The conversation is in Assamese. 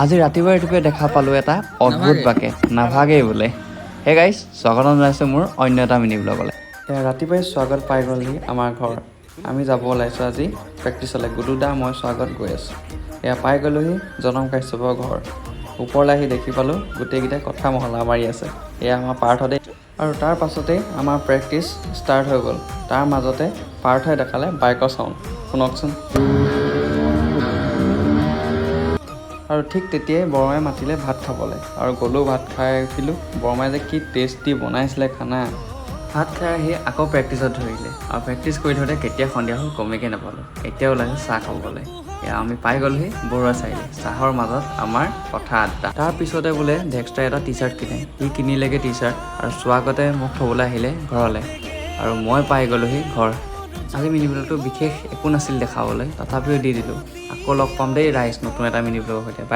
আজি ৰাতিপুৱাই ৰাতিপুৱাই দেখা পালোঁ এটা অদ্ভুত বাকেট, নাভাগেই বোলে। হে গাইছ, স্বাগতম জনাইছোঁ মোৰ অন্য এটা মিনি ব্লগলৈ। এয়া ৰাতিপুৱাই স্বাগত পাই গ'লহি আমাৰ ঘৰ। আমি যাব ওলাইছোঁ আজি প্ৰেক্টিচলৈ। গুডু দা, মই, স্বাগত গৈ আছোঁ। এয়া পাই গ'লোহি জনম কাশ্যপৰ ঘৰ। ওপৰলৈ আহি দেখি পালোঁ গোটেইকেইটাই কথা মহলা মাৰি আছে। এয়া আমাৰ পাৰ্থ দেই। আৰু তাৰ পাছতেই আমাৰ প্ৰেক্টিচ ষ্টাৰ্ট হৈ গ'ল। তাৰ মাজতে পাৰ্থই দেখালে বাইকৰ চাউণ্ড, শুনকচোন। আৰু ঠিক তেতিয়াই বৰমাই মাতিলে ভাত খাবলৈ আৰু গ'লোঁ, ভাত খাই উঠিলোঁ। বৰমাই যে কি টেষ্টি বনাইছিলে খানা! ভাত খাই আহি আকৌ প্ৰেক্টিচত ধৰিলে আৰু প্ৰেক্টিচ কৰি থাকোঁতে কেতিয়া সন্ধিয়া হ'ল গমেই নাপালোঁ। এতিয়া ওলাইছোঁ চাহ খাবলৈ। এয়া আমি পাই গ'লোহি বৰুৱা চাৰিআলি। চাহৰ মাজত আমাৰ কথা আড্ডা। তাৰপিছতে বোলে ডেক্সটাই এটা টি চাৰ্ট কিনে, সি কিনিলেগৈ টি চাৰ্ট আৰু স্বাগতে মোক থ'বলৈ আহিলে ঘৰলৈ আৰু মই পাই গ'লোহি ঘৰ। আজি মিনি ব্লগটো বিশেষ একো নাছিল দেখাবলৈ, তথাপিও দি দিলোঁ। আকৌ লগ পাম দেই ৰাইজ, নতুন এটা মিনি ব্লগৰ সৈতে। বাই।